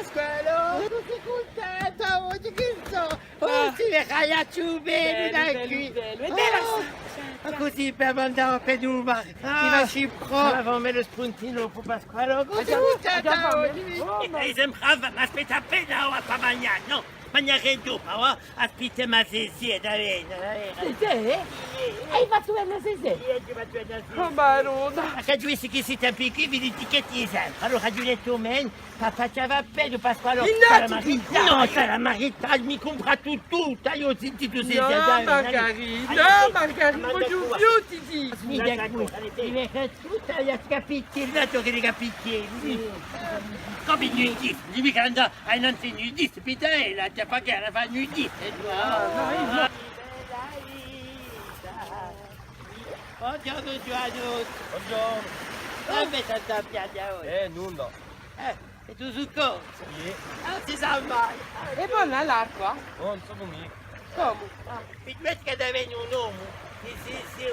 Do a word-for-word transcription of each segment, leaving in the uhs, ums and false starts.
Pasqualò, cusì cuntenta oghje, chì sò? Oh, si vede chì ci hè u bellu da quì. Bellu, bellu. È bella, oh, sì. Ma cusì per andà à Pedumar, ah, ti facciu prò. Avà, fà u spuntinu, po Pasqualò, cusì cuntenta oghje. È, è sembra, ma aspetta appena, oh, à magnà, nò? Magnaremu dopu, oh. Aspittemu à Zezè, da vene, da vene. Zezè? Sì. Ai fattu vene à Zezè? Sì, aghju fattu vene à Zezè. Oh, Madonna. Ma chì aghju vistu chì site appena quì, vi dicu chì ti sembra. Allora aghju dettu, mè, papà ci và à Pedu, Pasqualò. Nò, ti dicu. Nò, sarà maritatu, mi cumpra tuttu, tuttu. Aiò, zittu, zittu, Zezè, da vene, da vene. Nò, Margarì, nò, Margarì, vogliu più, ti dicu. Mi dicu, mi dicu, tuttu, aiò, capittu, l'altru chì capittu. Sì. Come nudista, dimmi chì andà à innanzi nudista, pitaella, ti pagherà à fà nudista, eh, nò, nò, eiu nò. Bonghjornu, Ghjuvanottu. Bonghjornu. Chì avete da piaghja oghje? Eh, nulla. Eh, è tù sù corsu? Iè. Ah, ùn si sà mai. È bona l'acqua? Nò, ùn sò micca. Comu? Ah, mi dicu chì deve vene un omu, chì si, si,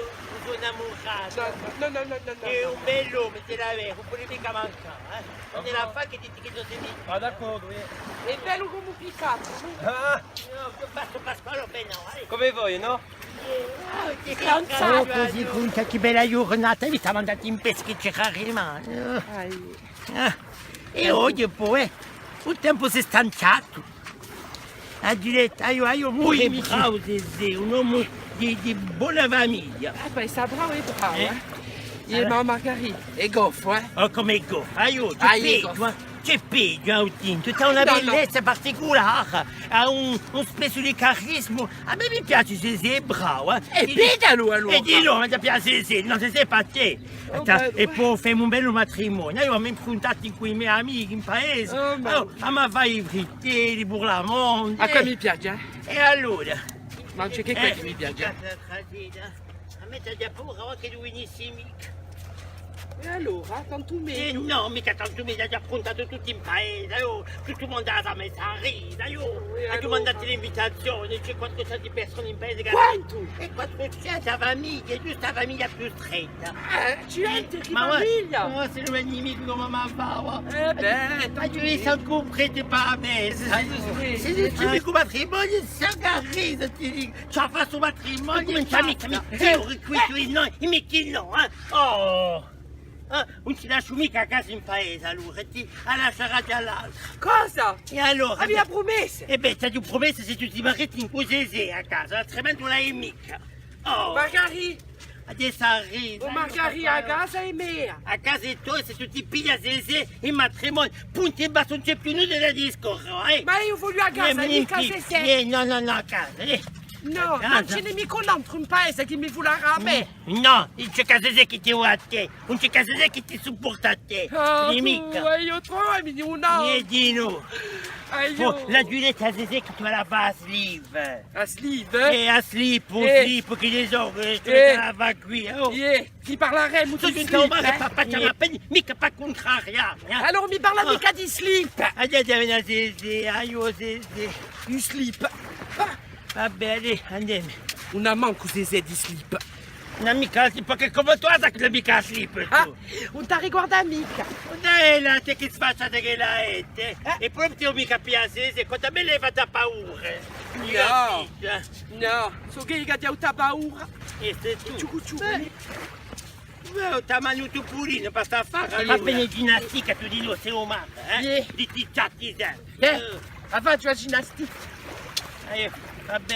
si innamora. Nò, nò, nò, nò, nò. Hè un bell'omu, ti l'avete, ùn pò micca mancà, eh. Ùn ti la fà chì ti, chì ti si micca. Ma d'accordu, eh. Hè bellu cum'è un Picasso, nò? Ah! Nò, chì facciu, Pasqualò, bè, nò, eh. Cumu vole, nò? Eh, ah, chì... Oh, cusì, cunta, chì bella ghjurnata, mi stava andando in pesca, chì c'era rimane. Ai. Ah, è oghje po, eh, u tempu s'hè stanciatu. A diretta, aiò, aiò, mori, bravu, Zezè, un omu di, di bona famiglia. Ah, bè, sò bravu è bravu, eh. Iè, ma Margarì, hè goffu, eh. Oh, cumu hè goffu, aiò, ci hè peghju, eh. Ci hè peghju, eh, o tintu. Hà una bellezza particulare, hà un, un spessu di carisma. À mè mi piace Zezè, hè bravu, eh. È piglialu allora. È dì nò, mi piace Zezè, nò, Zezè hè per tè. È po femu un bellu matrimoniu. Eiu m'hà impuntatu cù i me amichi in paese. Oh, emu da fà i frittelli, burlamondi. À quì mi piace, eh? È allora? Ma ùn ci hè chè quì chì mi piace. À mè mi dà paura, oh, chì tù vinissi micca. È allora, tantu megliu? Eh nò, micca tantu megliu, aghju appuntatu tuttu in paese, oh. Tuttu u mondu hà da mette à ride, aiò. Aghju mandatu l'invitazione, ci hè quattrucentu persone in paese chì... Quantu? È quattrucentu famiglie, ghjustu a famiglia più stretta. Eh, accidenti, chì famiglia! Ma sè ùn veni micca cum'è mamma, oh. Eh bè, aghju vistu ancu un prete per a messa. Sì, sì, sì, cum'è matrimoniu, s'organizza, ti dicu, ci facciu un matrimoniu, ma micca, micca, eiu riquittu, nò, micca nò, eh. Oh! Ah, ùn ti lasciu micca a casa in paese, allora, ti a lasciarà à l'altru. Cosa? È allora? A mia prumessa! È bè, t'aghju prumessa, s'è tù ti mariti cù Zezè a casa, altrimenti ùn l'hai micca. Oh! Magari! Aghju da ride. Oh, magari a casa hè mea! A casa hè toia, s'è tù ti pigli à Zezè in matrimoniu, puntu è basta, ùn ci hè più nulla da discorre, eh! Ma eiu vogliu a casa, micca Zezè! Eh, nò, nò, nò, a casa, eh! Nò, ma ùn ci n'hè micca un altru in paese chì mi vulerà à mè! Nò, ùn ci hè chè Zezè chì ti vole à tè! Ùn ci hè chè Zezè chì ti supporta à tè. Ah, nè micca. Aiò, trovamu un altru. Nè, dì nò. Aiò. Oh, l'aghju detta à Zezè chì tù hai da fà a sleeve. A sleeve? Eh, a slip, o slip, chì ne sò, chì tù hai da fà quì, oh. Iè, ti parleremu di slip, eh. Papà, ci hè appena, micca per cuntrarià, eh. Allora ùn mi parla micca di slip. Aiò, aiò, Zezè, aiò, Zezè. Un slip. Ah. Va bè, andemu. Ùn hà mancu Zezè di slip. Ùn hà micca slip, chì cum'è tù, ùn hà micca slip, tù. Ah, ùn ti riguarda micca. Dai, là, tè, chì sfacciata ch'ella hè, tè. Eh? È po tù micca piace, quant'è mè l'hai fatta paura. Nò. Nò, sò eiu chì aghju avutu paura. È sè tù. Ciuccu, ciuccu. Eh. Bè, t'hà manutu purina, basta fà. Fà appena ginnastica, tù dì nò, sè umana, eh? Iè. Di ti chjatti sempre. Eh, a facciu a ginnastica. Eh, va bè.